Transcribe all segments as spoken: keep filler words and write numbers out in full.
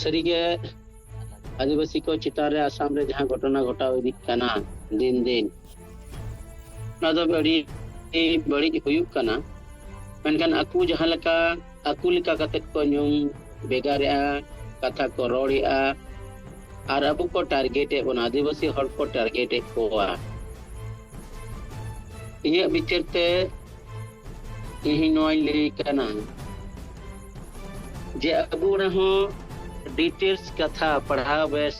ᱥᱟᱹᱨᱤᱜᱮ ᱟᱹᱫᱤᱵᱟᱹᱥᱤ ᱠᱚ ᱪᱮᱛᱟᱱ ᱨᱮ ᱟᱥᱟᱢ ᱨᱮ ᱡᱟᱦᱟᱸ ᱜᱷᱚᱴᱚᱱᱟ ᱜᱷᱚᱴᱟᱣ ᱤᱫᱤᱜ ᱠᱟᱱᱟ ᱫᱤᱱ ᱫᱤᱱ, ᱚᱱᱟ ᱫᱚ ᱟᱹᱰᱤ ᱵᱟᱹᱲᱤᱡ ᱦᱩᱭᱩᱜ ᱠᱟᱱᱟ᱾ ᱢᱮᱱᱠᱷᱟᱱ ᱟᱠᱚ ᱡᱟᱦᱟᱸ ᱞᱮᱠᱟ, ᱟᱠᱚ ᱞᱮᱠᱟ ᱠᱟᱛᱮ ᱠᱚ ᱧᱩᱢ ᱵᱷᱮᱜᱟᱨᱮᱜᱼᱟ, ᱠᱟᱛᱷᱟ ᱠᱚ ᱨᱚᱲᱮᱜᱼᱟ, ᱟᱨ ᱟᱵᱚ ᱠᱚ ᱴᱟᱨᱜᱮᱴ ᱮᱫ ᱵᱚᱱᱟ, ᱟᱹᱫᱤᱵᱟᱹᱥᱤ ᱦᱚᱲ ᱠᱚ ᱴᱟᱨᱜᱮᱴ ᱮᱫ ᱠᱚᱣᱟ᱾ ᱤᱧᱟᱹᱜ ᱵᱤᱪᱟᱹᱨ ᱛᱮ ᱤᱧ ᱱᱚᱣᱟᱧ ᱞᱟᱹᱭ ᱠᱟᱱᱟ ᱡᱮ ᱟᱵᱚ ᱨᱮᱦᱚᱸ ᱰᱤᱴᱮᱞᱥ ᱠᱟᱛᱷᱟ ᱯᱟᱲᱦᱟᱣ ᱵᱮᱥ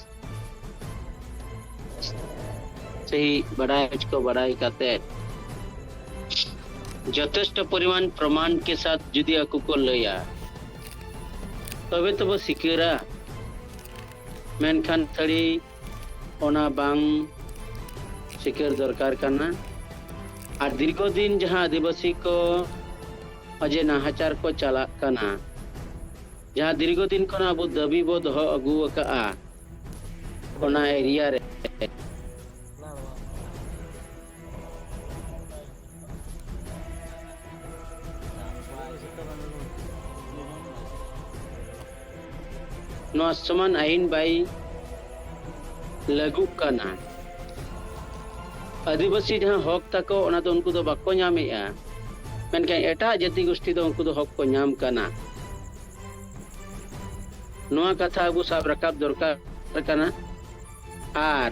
ᱥᱟᱹᱦᱤ ᱵᱟᱰᱟᱭ ᱦᱚᱪᱚ ᱠᱚ ᱵᱟᱰᱟᱭ ᱠᱟᱛᱮ ᱡᱚᱛᱷᱮᱥᱴᱚ ᱯᱚᱨᱤᱢᱟᱱ ᱯᱨᱚᱢᱟᱱ ᱠᱮ ᱥᱟᱛ ᱡᱩᱫᱤ ᱟᱠᱚ ᱠᱚ ᱞᱟᱹᱭᱟ, ᱛᱚᱵᱮ ᱛᱚᱵᱚ ᱥᱤᱠᱟᱹᱨᱟ᱾ ᱢᱮᱱᱠᱷᱟᱱ ᱥᱟᱹᱨᱤ ᱚᱱᱟ ᱵᱟᱝ ᱥᱤᱠᱟᱹᱨ ᱫᱚᱨᱠᱟᱨ ᱠᱟᱱᱟ᱾ ᱟᱨ ᱫᱤᱨᱜᱷᱚ ᱫᱤᱱ ᱡᱟᱦᱟᱸ ᱟᱹᱫᱤᱵᱟᱹᱥᱤ ᱠᱚ ᱚᱡᱮ ᱱᱟᱦᱟᱪᱟᱨ ᱠᱚ ᱪᱟᱞᱟᱜ ᱠᱟᱱᱟ, ᱡᱟᱦᱟᱸ ᱫᱤᱨᱜᱷᱚ ᱫᱤᱱ ᱠᱷᱚᱱ ᱟᱵᱚ ᱫᱟᱹᱵᱤ ᱵᱚ ᱫᱚᱦᱚ ᱟᱹᱜᱩ ᱟᱠᱟᱫᱼᱟ ᱚᱱᱟ ᱮᱨᱤᱭᱟ ᱨᱮ, ᱱᱚᱣᱟ ᱥᱚᱢᱟᱱ ᱟᱹᱭᱤᱱ ᱵᱟᱭ ᱞᱟᱹᱜᱩᱜ ᱠᱟᱱᱟ᱾ ᱟᱹᱫᱤᱵᱟᱹᱥᱤ ᱡᱟᱦᱟᱸ ᱦᱚᱠ ᱛᱟᱠᱚ, ᱚᱱᱟ ᱫᱚ ᱩᱱᱠᱩ ᱫᱚ ᱵᱟᱠᱚ ᱧᱟᱢᱮᱜᱼᱟ, ᱢᱮᱱᱠᱷᱟᱱ ᱮᱴᱟᱜ ᱡᱟᱹᱛᱤ ᱜᱳᱥᱴᱤ ᱫᱚ ᱩᱱᱠᱩ ᱫᱚ ᱦᱚᱠ ᱠᱚ ᱧᱟᱢ ᱠᱟᱱᱟ᱾ ᱱᱚᱣᱟ ᱠᱟᱛᱷᱟ ᱟᱵᱚ ᱥᱟᱵ ᱨᱟᱠᱟᱵ ᱫᱚᱨᱠᱟᱨ ᱠᱟᱱᱟ᱾ ᱟᱨ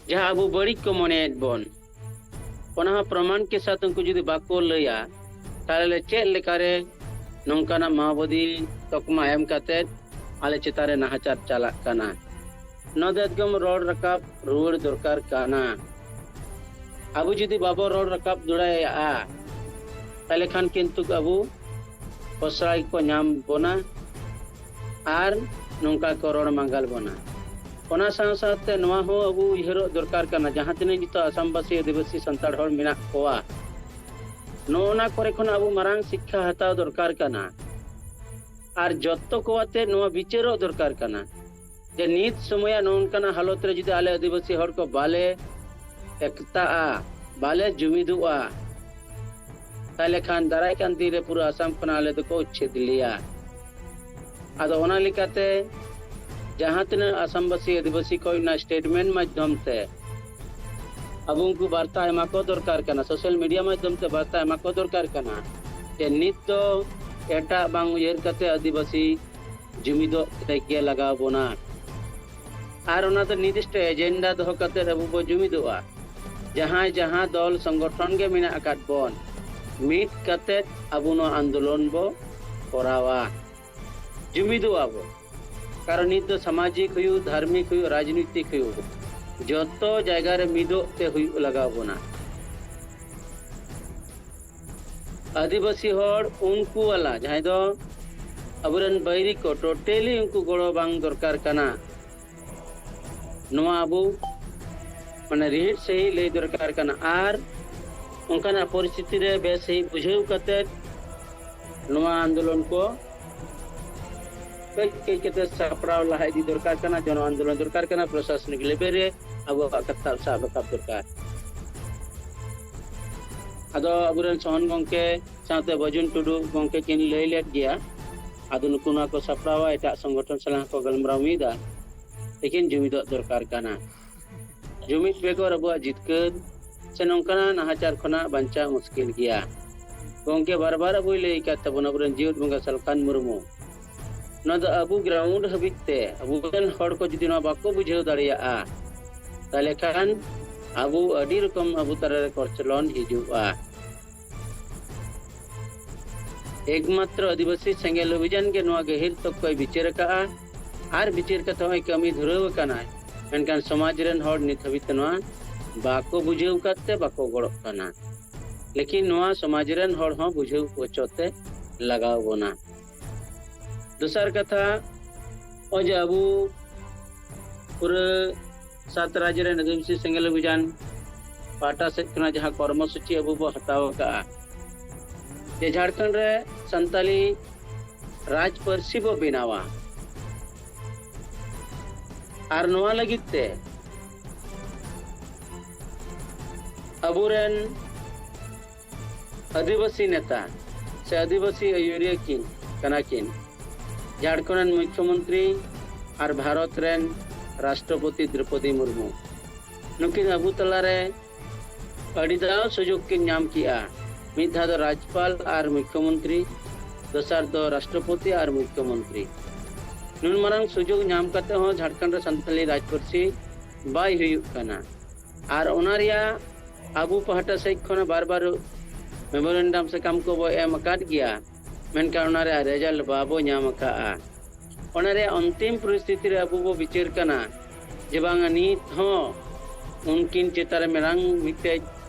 ᱡᱟᱦᱟᱸ ᱟᱵᱚ ᱵᱟᱹᱲᱤᱡ ᱠᱚ ᱢᱚᱱᱮᱭᱮᱫ ᱵᱚᱱ, ᱚᱱᱟ ᱦᱚᱸ ᱯᱨᱚᱢᱟᱱ ᱠᱮ ᱥᱟᱛ ᱩᱱᱠᱩ ᱡᱩᱫᱤ ᱵᱟᱠᱚ ᱞᱟᱹᱭᱟ, ᱛᱟᱦᱞᱮ ᱪᱮᱫ ᱞᱮᱠᱟᱨᱮ ᱱᱚᱝᱠᱟᱱᱟᱜ ᱢᱟᱣᱵᱟᱫᱤ ᱛᱚᱠᱢᱟ ᱮᱢ ᱠᱟᱛᱮ ᱟᱞᱮ ᱪᱮᱛᱟᱱ ᱨᱮ ᱱᱟᱦᱟᱪᱟᱨ ᱪᱟᱞᱟᱜ ᱠᱟᱱᱟ? ᱱᱚᱣᱟ ᱫᱚ ᱮᱠᱫᱚᱢ ᱨᱚᱲ ᱨᱟᱠᱟᱵ ᱨᱩᱣᱟᱹᱲ ᱫᱚᱨᱠᱟᱨ ᱠᱟᱱᱟ᱾ ᱟᱵᱚ ᱡᱩᱫᱤ ᱵᱟᱵᱚ ᱨᱚᱲ ᱨᱟᱠᱟᱵ ᱫᱟᱲᱮᱭᱟᱜᱼᱟ, ᱛᱟᱦᱞᱮ ᱠᱷᱟᱱ ᱠᱤᱱᱛᱩ ᱟᱵᱚ ᱯᱚᱥᱲᱟ ᱜᱮᱠᱚ ᱧᱟᱢ ᱵᱚᱱᱟ ᱟᱨ ᱱᱚᱝᱠᱟ ᱠᱚ ᱨᱚᱲ ᱢᱟᱸᱜᱟᱞ ᱵᱚᱱᱟ᱾ ᱚᱱᱟ ᱥᱟᱶ ᱥᱟᱶᱛᱮ ᱱᱚᱣᱟ ᱦᱚᱸ ᱟᱵᱚ ᱩᱭᱦᱟᱹᱨᱚᱜ ᱫᱚᱨᱠᱟᱨ ᱠᱟᱱᱟ, ᱡᱟᱦᱟᱸ ᱛᱤᱱᱟᱹᱜ ᱱᱤᱛᱚᱜ ᱟᱥᱟᱢᱵᱟᱥᱤ, ᱟᱹᱫᱤᱵᱟᱹᱥᱤ, ᱥᱟᱱᱛᱟᱲ ᱦᱚᱲ ᱢᱮᱱᱟᱜ ᱠᱚᱣᱟ, ᱱᱚᱜᱼᱚ ᱱᱟ ᱠᱚᱨᱮ ᱠᱷᱚᱱ ᱟᱵᱚ ᱢᱟᱨᱟᱝ ᱥᱤᱠᱠᱷᱟ ᱦᱟᱛᱟᱣ ᱫᱚᱨᱠᱟᱨ ᱠᱟᱱᱟ᱾ ᱟᱨ ᱡᱚᱛᱚ ᱠᱚ ᱟᱛᱮ ᱱᱚᱣᱟ ᱵᱤᱪᱟᱹᱨᱚᱜ ᱫᱚᱨᱠᱟᱨ ᱠᱟᱱᱟ ᱡᱮ ᱱᱤᱛ ᱥᱚᱢᱚᱭᱟᱜ ᱱᱚᱝᱠᱟᱱᱟᱜ ᱦᱟᱞᱚᱛ ᱨᱮ ᱡᱩᱫᱤ ᱟᱞᱮ ᱟᱹᱫᱤᱵᱟᱹᱥᱤ ᱦᱚᱲ ᱠᱚ ᱵᱟᱞᱮ ᱮᱠᱛᱟᱜᱼᱟ, ᱵᱟᱞᱮ ᱡᱩᱢᱤᱫᱚᱜᱼᱟ, ᱛᱟᱦᱞᱮ ᱠᱷᱟᱱ ᱫᱟᱨᱟᱭ ᱠᱟᱱ ᱫᱤᱱ ᱨᱮ ᱯᱩᱨᱟᱹ ᱟᱥᱟᱢ ᱠᱷᱚᱱᱟᱜ ᱟᱞᱮ ᱫᱚᱠᱚ ᱩᱪᱪᱷᱮᱫ ᱞᱮᱭᱟ᱾ ᱟᱫᱚ ᱚᱱᱟ ᱞᱮᱠᱟᱛᱮ ᱡᱟᱦᱟᱸ ᱛᱤᱱᱟᱹᱜ ᱟᱥᱟᱢᱵᱟᱥᱤ ᱟᱹᱫᱤᱵᱟᱹᱥᱤ ᱠᱚ ᱚᱱᱟ ᱥᱴᱮᱴᱢᱮᱱᱴ ᱢᱟᱫᱽᱫᱷᱚᱢ ᱛᱮ ᱟᱵᱚ ᱩᱱᱠᱩ ᱵᱟᱨᱛᱟ ᱮᱢᱟ ᱠᱚ ᱫᱚᱨᱠᱟᱨ ᱠᱟᱱᱟ, ᱥᱳᱥᱟᱞ ᱢᱤᱰᱤᱭᱟ ᱢᱟᱫᱽᱫᱷᱚᱢ ᱛᱮ ᱵᱟᱨᱛᱟ ᱮᱢᱟ ᱠᱚ ᱫᱚᱨᱠᱟᱨ ᱠᱟᱱᱟ ᱡᱮ ᱱᱤᱛ ᱫᱚ ᱮᱴᱟᱜ ᱵᱟᱝ ᱩᱭᱦᱟᱹᱨ ᱠᱟᱛᱮ ᱟᱹᱫᱤᱵᱟᱹᱥᱤ ᱡᱩᱢᱤᱫᱚᱜ ᱨᱮᱜᱮ ᱞᱟᱜᱟᱣ ᱵᱚᱱᱟ᱾ ᱟᱨ ᱚᱱᱟ ᱫᱚ ᱱᱤᱨᱫᱤᱥᱴᱚ ᱮᱡᱮᱱᱰᱟ ᱫᱚᱦᱚ ᱠᱟᱛᱮ ᱟᱵᱚ ᱵᱚ ᱡᱩᱢᱤᱫᱚᱜᱼᱟ᱾ ᱡᱟᱦᱟᱸᱭ ᱡᱟᱦᱟᱸ ᱫᱚᱞ ᱥᱚᱝᱜᱚᱴᱷᱚᱱ ᱜᱮ ᱢᱮᱱᱟᱜ ᱟᱠᱟᱫ ᱵᱚᱱ, ᱢᱤᱫ ᱠᱟᱛᱮ ᱟᱵᱚ ᱱᱚᱣᱟ ᱟᱱᱫᱳᱞᱚᱱ ᱵᱚ ᱠᱚᱨᱟᱣᱟ, ᱡᱩᱢᱤᱫᱚᱜᱼᱟ ᱵᱚ᱾ ᱠᱟᱨᱚᱱ ᱱᱤᱛ ᱫᱚ ᱥᱟᱢᱟᱡᱤᱠ ᱦᱩᱭᱩᱜ, ᱫᱷᱟᱨᱢᱤᱠ ᱦᱩᱭᱩᱜ, ᱨᱟᱡᱽᱱᱤᱛᱤᱠ ᱦᱩᱭᱩᱜ, ᱡᱚᱛᱚ ᱡᱟᱭᱜᱟ ᱨᱮ ᱢᱤᱫᱚᱜ ᱛᱮ ᱦᱩᱭᱩᱜ ᱞᱟᱜᱟᱣ ᱵᱚᱱᱟ᱾ ᱟᱹᱫᱤᱵᱟᱹᱥᱤ ᱦᱚᱲ ᱩᱱᱠᱩ ᱣᱟᱞᱟ ᱡᱟᱦᱟᱸᱭ ᱫᱚ ᱟᱵᱚᱨᱮᱱ ᱵᱟᱹᱭᱨᱤ ᱠᱚ ᱴᱳᱴᱟᱞᱤ ᱩᱱᱠᱩ ᱜᱚᱲᱚ ᱵᱟᱝ ᱫᱚᱨᱠᱟᱨ ᱠᱟᱱᱟ᱾ ᱱᱚᱣᱟ ᱟᱵᱚ ᱢᱟᱱᱮ ᱨᱤᱦᱤᱴ ᱥᱟᱺᱦᱤᱡ ᱞᱟᱹᱭ ᱫᱚᱨᱠᱟᱨ ᱠᱟᱱᱟ᱾ ᱟᱨ ᱚᱱᱠᱟᱱᱟᱜ ᱯᱚᱨᱤᱥᱛᱷᱤᱛᱤ ᱨᱮ ᱵᱮᱥ ᱥᱟᱺᱦᱤᱡ ᱵᱩᱡᱷᱟᱹᱣ ᱠᱟᱛᱮ ᱱᱚᱣᱟ ᱟᱱᱫᱳᱞᱚᱱ ᱠᱚ ᱠᱟᱹᱡ ᱠᱟᱹᱡ ᱠᱟᱛᱮ ᱥᱟᱯᱲᱟᱣ ᱞᱟᱦᱟ ᱤᱫᱤ ᱫᱚᱨᱠᱟᱨ ᱠᱟᱱᱟ᱾ ᱡᱚᱱᱚ ᱟᱱᱫᱳᱞᱚᱱ ᱫᱚᱨᱠᱟᱨ ᱠᱟᱱᱟ᱾ ᱯᱨᱚᱥᱟᱥᱚᱱᱤᱠ ᱞᱮᱵᱮᱞ ᱨᱮ ᱟᱵᱚᱣᱟᱜ ᱠᱟᱛᱷᱟ ᱥᱟᱵ ᱨᱟᱠᱟᱵ ᱫᱚᱨᱠᱟᱨ᱾ ᱟᱫᱚ ᱟᱵᱚᱨᱮᱱ ᱥᱚᱦᱚᱱ ᱜᱚᱢᱠᱮ ᱥᱟᱶᱛᱮ ᱵᱟᱹᱡᱩᱱ ᱴᱩᱰᱩ ᱜᱚᱢᱠᱮ ᱠᱤᱱ ᱞᱟᱹᱭ ᱞᱮᱫ ᱜᱮᱭᱟ᱾ ᱟᱫᱚ ᱱᱩᱠᱩ ᱱᱚᱣᱟ ᱠᱚ ᱥᱟᱯᱲᱟᱣᱟ, ᱮᱴᱟᱜ ᱥᱚᱝᱜᱚᱴᱷᱚᱱ ᱥᱟᱞᱟᱜ ᱦᱚᱸᱠᱚ ᱜᱟᱞᱢᱟᱨᱟᱣ ᱢᱤᱫᱟ᱾ ᱞᱮᱠᱤᱱ ᱡᱩᱢᱤᱫᱚᱜ ᱫᱚᱨᱠᱟᱨ ᱠᱟᱱᱟ᱾ ᱡᱩᱢᱤᱫ ᱵᱮᱜᱚᱨ ᱟᱵᱚᱣᱟᱜ ᱡᱤᱛᱠᱟᱹᱨ ᱥᱮ ᱱᱚᱝᱠᱟᱱᱟᱜ ᱱᱟᱦᱟᱪᱟᱨ ᱠᱷᱚᱱᱟᱜ ᱵᱟᱧᱪᱟᱣ ᱢᱩᱥᱠᱤᱞ ᱜᱮᱭᱟ᱾ ᱜᱚᱢᱠᱮ ᱵᱟᱨ ᱵᱟᱨ ᱟᱵᱚᱭ ᱞᱟᱹᱭ ᱟᱠᱟᱫ ᱛᱟᱵᱚᱱᱟ, ᱟᱵᱚᱨᱮᱱ ᱡᱤᱭᱚᱫ ᱵᱚᱸᱜᱟ ᱥᱟᱞᱠᱷᱟᱱ ᱢᱩᱨᱢᱩ, ᱱᱚᱣᱟ ᱫᱚ ᱟᱵᱚ ᱜᱨᱟᱣᱩᱱᱰ ᱦᱟᱹᱵᱤᱡ ᱛᱮ ᱟᱵᱚᱨᱮᱱ ᱦᱚᱲ ᱠᱚ ᱡᱩᱫᱤ ᱱᱚᱣᱟ ᱵᱟᱠᱚ ᱵᱩᱡᱷᱟᱹᱣ ᱫᱟᱲᱮᱭᱟᱜᱼᱟ, ᱛᱟᱦᱚᱞᱮ ᱠᱷᱟᱱ ᱟᱵᱚ ᱟᱹᱰᱤ ᱨᱚᱠᱚᱢ ᱟᱵᱚ ᱛᱟᱞᱟᱨᱮ ᱠᱚᱪᱞᱚᱱ ᱦᱤᱡᱩᱜᱼᱟ᱾ ᱮᱠᱢᱟᱛᱨᱚ ᱟᱹᱫᱤᱵᱟᱹᱥᱤ ᱥᱮᱸᱜᱮᱞ ᱚᱵᱷᱤᱡᱟᱱ ᱜᱮ ᱱᱚᱣᱟ ᱜᱟᱹᱦᱤᱨ ᱛᱚᱠᱠᱚᱭ ᱵᱤᱪᱟᱹᱨ ᱟᱠᱟᱫᱼᱟ ᱟᱨ ᱵᱤᱪᱟᱹᱨ ᱠᱟᱛᱮ ᱦᱚᱸᱭ ᱠᱟᱹᱢᱤ ᱫᱷᱩᱨᱟᱹᱣ ᱟᱠᱟᱱᱟᱭ᱾ ᱢᱮᱱᱠᱷᱟᱱ ᱥᱚᱢᱟᱡᱽ ᱨᱮᱱ ᱦᱚᱲ ᱱᱤᱛ ᱦᱟᱹᱵᱤᱡ ᱛᱮ ᱱᱚᱣᱟ ᱵᱟᱠᱚ ᱵᱩᱡᱷᱟᱹᱣ ᱟᱠᱟᱫ ᱛᱮ ᱵᱟᱠᱚ ᱜᱚᱲᱚᱜ ᱠᱟᱱᱟ᱾ ᱞᱮᱠᱤᱱ ᱱᱚᱣᱟ ᱥᱚᱢᱟᱡᱽ ᱨᱮᱱ ᱦᱚᱲ ᱦᱚᱸ ᱵᱩᱡᱷᱟᱹᱣ ᱦᱚᱪᱚ ᱛᱮ ᱞᱟᱜᱟᱣ ᱵᱚᱱᱟ᱾ ᱫᱚᱥᱟᱨ ᱠᱟᱛᱷᱟ, ᱱᱚᱜᱼᱚᱭ ᱡᱮ ᱟᱵᱚ ᱯᱩᱨᱟᱹ ᱥᱟᱛ ᱨᱟᱡᱽ ᱨᱮᱱ ᱟᱹᱫᱤᱵᱟᱹᱥᱤ ᱥᱮᱸᱜᱮᱞ ᱚᱵᱷᱤᱡᱟᱱ ᱯᱟᱦᱴᱟ ᱥᱮᱫ ᱠᱷᱚᱱᱟᱜ ᱡᱟᱦᱟᱸ ᱠᱚᱨᱢᱚᱥᱩᱪᱤ ᱟᱵᱚ ᱵᱚ ᱦᱟᱛᱟᱣ ᱟᱠᱟᱫᱼᱟ ᱡᱮ ᱡᱷᱟᱲᱠᱷᱚᱸᱰ ᱨᱮ ᱥᱟᱱᱛᱟᱞᱤ ᱨᱟᱡᱽ ᱯᱟᱹᱨᱥᱤ ᱵᱚ ᱵᱮᱱᱟᱣᱟ, ᱟᱨ ᱱᱚᱣᱟ ᱞᱟᱹᱜᱤᱫ ᱛᱮ ᱟᱵᱚᱨᱮᱱ ᱟᱹᱫᱤᱵᱟᱹᱥᱤ ᱱᱮᱛᱟ ᱥᱮ ᱟᱹᱫᱤᱵᱟᱹᱥᱤ ᱟᱹᱭᱩᱨᱤᱭᱟᱹ ᱠᱤᱱ ᱠᱟᱱᱟ ᱠᱤᱱ, ᱡᱷᱟᱲᱠᱷᱚᱸᱰ ᱨᱮᱱ ᱢᱩᱠᱷᱭᱚᱢᱚᱱᱛᱨᱤ ᱟᱨ ᱵᱷᱟᱨᱚᱛ ᱨᱮᱱ ᱨᱟᱥᱴᱨᱚᱯᱚᱛᱤ ᱫᱨᱚᱯᱚᱫᱤ ᱢᱩᱨᱢᱩ, ᱱᱩᱠᱤᱱ ᱟᱵᱚ ᱛᱟᱞᱟᱨᱮ ᱟᱹᱰᱤ ᱫᱷᱟᱣ ᱥᱩᱡᱳᱜᱽ ᱠᱤᱱ ᱧᱟᱢ ᱠᱮᱜᱼᱟ᱾ ᱢᱤᱫ ᱫᱷᱟᱣ ᱫᱚ ᱨᱟᱡᱽᱯᱟᱞ ᱟᱨ ᱢᱩᱠᱷᱭᱚᱢᱚᱱᱛᱨᱤ, ᱫᱚᱥᱟᱨ ᱫᱚ ᱨᱟᱥᱴᱨᱚᱯᱚᱛᱤ ᱟᱨ ᱢᱩᱠᱷᱭᱚᱢᱚᱱᱛᱨᱤ᱾ ᱱᱩᱱ ᱢᱟᱨᱟᱝ ᱥᱩᱡᱳᱜᱽ ᱧᱟᱢ ᱠᱟᱛᱮ ᱦᱚᱸ ᱡᱷᱟᱲᱠᱷᱚᱸᱰ ᱨᱮ ᱥᱟᱱᱛᱟᱞᱤ ᱨᱟᱡᱽ ᱯᱟᱹᱨᱥᱤ ᱵᱟᱭ ᱦᱩᱭᱩᱜ ᱠᱟᱱᱟ᱾ ᱟᱨ ᱚᱱᱟ ᱨᱮᱭᱟᱜ ᱟᱵᱚ ᱯᱟᱦᱴᱟ ᱥᱮᱫ ᱠᱷᱚᱱ ᱵᱟᱨ ᱵᱟᱨ ᱢᱮᱢᱳᱨᱮᱱᱰᱟᱢ ᱥᱟᱠᱟᱢ ᱠᱚᱵᱚ ᱮᱢ ᱟᱠᱟᱫ ᱜᱮᱭᱟ, ᱢᱮᱱᱠᱷᱟᱱ ᱚᱱᱟ ᱨᱮᱭᱟᱜ ᱨᱮᱡᱟᱞᱴ ᱵᱟᱵᱚ ᱧᱟᱢ ᱟᱠᱟᱫᱼᱟ᱾ ᱚᱱᱟ ᱨᱮᱭᱟᱜ ᱚᱱᱛᱤᱢ ᱯᱚᱨᱤᱥᱛᱷᱤᱛᱤ ᱨᱮ ᱟᱵᱚ ᱵᱚ ᱵᱤᱪᱟᱹᱨ ᱠᱟᱱᱟ ᱡᱮ ᱵᱟᱝᱟ ᱱᱤᱛ ᱦᱚᱸ ᱩᱱᱠᱤᱱ ᱪᱮᱛᱟᱱ ᱨᱮ ᱢᱟᱨᱟᱝ ᱢᱤᱫᱴᱮᱡ